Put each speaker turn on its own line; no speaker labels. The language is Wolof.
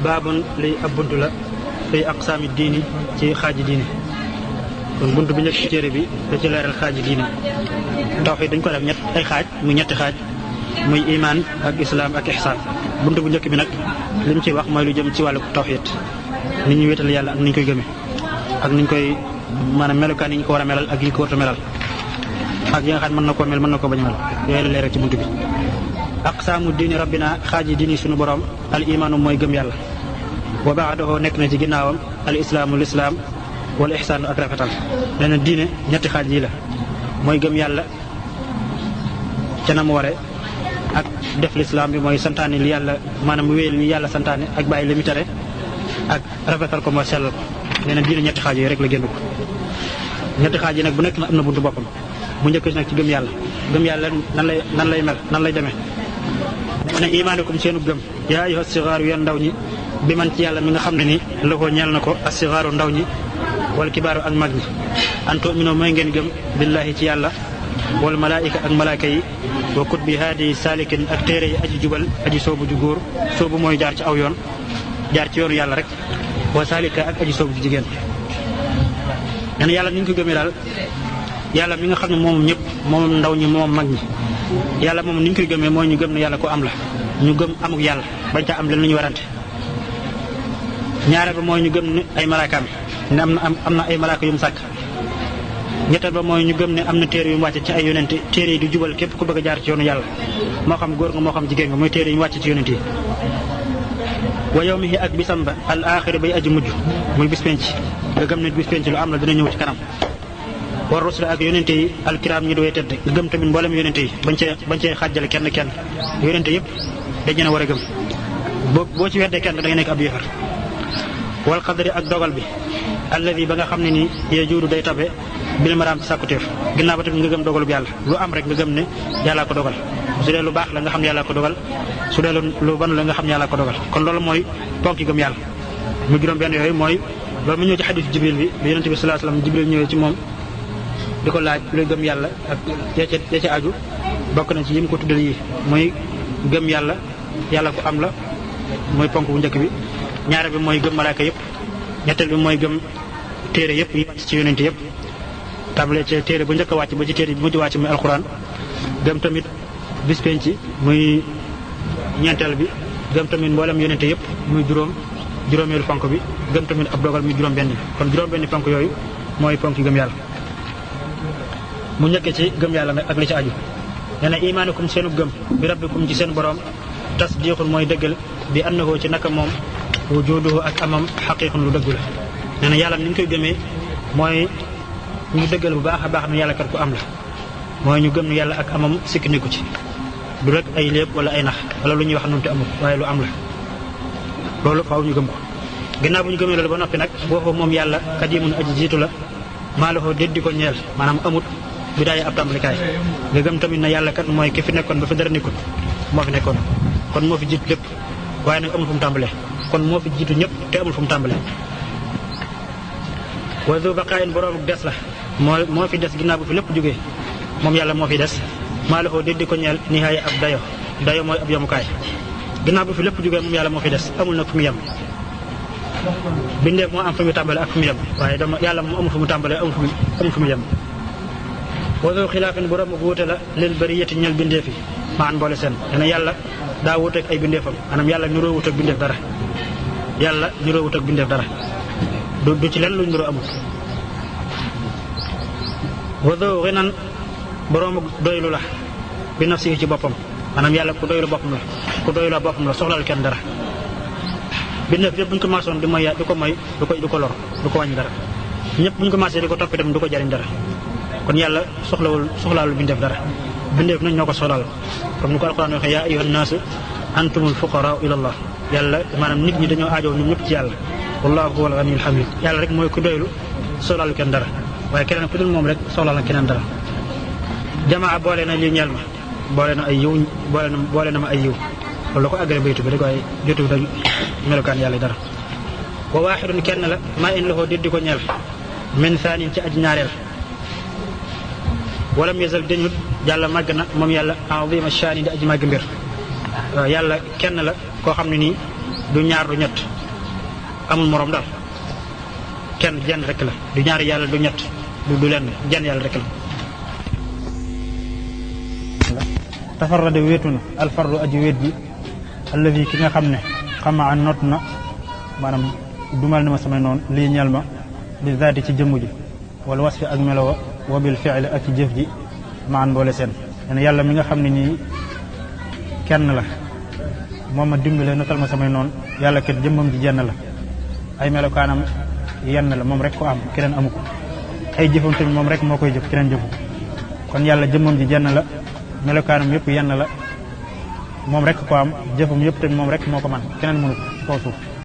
baabun li ab bunt la fi aqsaami diini ci xaaji diine. kon bunt bi njëkk ci téere bi da ci leeral xaaji diine. tawxiid dañ ko def ay xaaj muy ñetti xaaj muy imaan ak islaam ak ihsaan. bunt bu njëkk bi nag li mu ciy wax mooy lu jëm ci wàllu tawxiid ni ñu wéetal yàlla ak ni ñu koy gëmee ak ni ñu koy maanaam melukaan yi ñu ko war a melal ak yi ko war a melal ak yi nga xam mën na koo mel mën na koo bañ a mel yooyu la leeral ci bunt bi. aqsaamu diini rabbina xaaji diini suñu borom al imaanu mooy gëm yàlla wa baadahu nekk na ci ginnaawam al islaamu lislaam wala ihsaanu ak rafetal. nee na diine ñetti xaaj yi la mooy gëm yàlla ca na mu waree ak def lislaam bi mooy santaane li yàlla maanaam wéyal li yàlla santaane ak bàyyi li mu tere ak rafetal ko mooy sellal ko. nee na diine ñetti xaaj yooyu rek la génn ko. ñetti xaaj yi nag bu nekk na am na buntu boppam. bu njëkk ci nag ci gëm yàlla nan lay mel nan lay demee. nee na imaanikum seenu gëm yaa ayyuha sigaaru yéen ndaw ñi bi man ci yàlla mi nga xam ne ni la ko ñeel na ko as-sigaaru ndaw ñi wal kibaaru ak mag ñi an tu'minu mooy ngeen gëm billaahi ci yàlla wal malaayika ak malaaka yi wa kutbi haadi saalikin ak téere yi aji jubal aji soobu ju góor soobu mooy jaar ci aw yoon jaar ci yoonu yàlla rek wa saalika ak aji soobu ju jigéen. nee na yàlla ni ñu ko gëmee daal yàlla mi nga xam ne moom ñëpp moom ndaw ñi moom mag ñi yàlla moom ni ñu koy gëmee mooy ñu gëm ne yàlla ko am la ñu gëm amuk yàlla bañ ca am leen lu ñu warante. ñaareel ba mooy ñu gëm ne ay malaakaam ne am na ay malaaka yu mu sàkk. ñetteel ba mooy ñu gëm ne am na téere yu mu wàcce ci ay yonente téere yi du jubal képp ku bëgg a jaar ci yoonu yàlla moo xam góor nga moo xam jigéen nga mooy téere yi mu wàcce ci yonente yi. wa yawmihi ak bisam ba al axiri bay aji mujj muy bis penc nga gëm ne bis penc lu am la dina ñëw ci kanam. war rusul ak yonente yi alkiraam ñi doy tedd nga gëm tamit mboolem yonente yi bañ cee xàjjale kenn yonente yëpp dañu ne war a gëm boo ci weddee kenn da nga nekk ab yéefar. wal qadari ak dogal bi alladi ba nga xam ne ni yajuudu day tabe bil maraam ci sàkkuteef ginnaaw ba tamit nga gëm dogalub yàlla lu am rek nga gëm ne yàllaa ko dogal su dee lu baax la nga xam ne yàllaa ko dogal su dee lu bon la nga xam ne yàllaa ko dogal. kon loolu mooy ponk yi gëm yàlla mu juróom benn yooyu mooy loolu mu ñëw ci xadiisu jibril bi yonente bi sallallahu alayhi wasallam jibril ñëwee ci moom di ko laaj luy gëm yàlla ak ya ca aju bokk na ci yi mu ko tuddal yi mooy gëm yàlla ko am la mooy ponk bu njëkk bi. ñaareel bi mooy gëm malaaka yëpp ñetteel bi mooy gëm téere yëpp yi wàcc ci yonente yëpp tàmbalee ci téere bu njëkk a wàcc ba ci téere bi mujj wàcc muy alxuraan. gëm tamit bis penc muy ñeenteel bi gëm tamit mboolem yonente yëpp muy juróomeelu ponk bi gëm tamit ab dogal muy juróom benn kon juróom benn ponk yooyu mooy ponk yi gëm yàlla. mu njëkkee ci gëm yàlla nag ak li ci aju nee na imaanikum seenu gëm bi rabbikum ci seen borom tasdiqun mooy dëggal bi annahu ci naka moom wujuduhu ak amam xaqiiqun lu dëggu la. nee na yàlla ni ñu koy gëmee mooy ñu dëggal bu baax a baax ne yàlla kat ku am la mooy ñu gëm ne yàlla ak amam sikki niku ci du rek ay léeb wala ay nax wala lu ñuy wax noonu te amul waaye lu am la loolu faaw ñu gëm ko. ginnaaw bu ñu gëmee loolu ba noppi nag boo moom yàlla kadimun aji jiitu la maa loxoo déet di ko ñeel maanaam amut bidaaya ab tàmbalikaay nga gëm tamit na yàlla kat mooy ki fi nekkoon ba fi dara nekkut moo fi nekkoon kon moo fi jiitu lépp waaye nag amul fu mu tàmbalee kon moo fi jiitu ñëpp te amul fu mu tàmbalee. wa du baqaayin borom des la moo fi des ginnaaw bu fi lépp jógee moom yàlla moo fi des maa loxoo déet di ko ñeel nihaaya ab dayo mooy ab yomukaay ginnaaw bu fi lépp jógee moom yàlla moo fi des amul nag fu mu yem. bindeef moo am fu mu tàmbalee ak fu mu yem waaye dama yàlla moom amul fu mu tàmbalee amul fu mu yem. wadu xilaafin borom ak wuute la lil bariyati ñel bindeef yi maan boole seen dana yàlla daa wuuteeg ay bindeefam maanaam yàlla niroo wuuteeg bindeef dara yàlla niroo wuuteeg bindeef dara du ci lenn luñ niroo amul. wadu xinan borom ak doylu la bi nafsi ci boppam maanaam yàlla ku doylu boppam la soxlaal kenn dara. bindeef yëpp bu ñu ko maasoon di mooy di ko moy du ko lor du ko wàññi dara ñëpp bu ñu ko maasee di ko topp itam du ko jariñ dara. kon yàlla soxlaalul bindeef dara bindeef nañ ñoo ko soxlaal comme ni ko alxuraan waxee yaa ayyuhan naasu antumul fuqaraa ila allah yàlla maanaam nit ñi dañoo aajoo ñoom ñëpp ci yàlla wallahu huwal ganiyyul hamiid yàlla rek mooy ku doylu soxlaalu kenn dara waaye keneen ku dul moom rek soxlaal na keneen dara. jamaa boole na lii ñeel ma boole na ma ay yiw loolu la ko àggale baytu bi rek waaye jotu da melokaan yàlla dara. wa waaxidun kenn la maa in loxoo déddi ko ñeel min saanin ci aj ñaareel walam yazal dañut yàlla màgg na moom yàlla azima shaani di aji màgg mbir. yàlla kenn la koo xam ne nii du ñaar du ñett amul morom daal kenn jenn rek la du ñaari yàlla du ñett du lenn jenn yàlla rek la. tafarrada wéetu na alfardu aji wéet bi alladi ki nga xam ne xamaa not na maanaam dumal na ma samay noonu lii ñel ma bi zaati ci jëmm ji wala wasfi ak melowa wa bil fi'li ak ci jëf ji maan boole seen nee yàlla mi nga xam ne nii kenn la moom ma dimbale notal ma samay noonu yàlla kat jëmmam ji jenn la ay melokaanam yenn la moom rek ko am keneen amu ko ay jëfam tamit moom rek moo koy jëf keneen jëfu kon yàlla jëmmam ji jenn la melokaanam yëpp yenn la moom rek ko am jëfam yëpp tamit moom rek moo ko man keneen mënu ko ci kaw suuf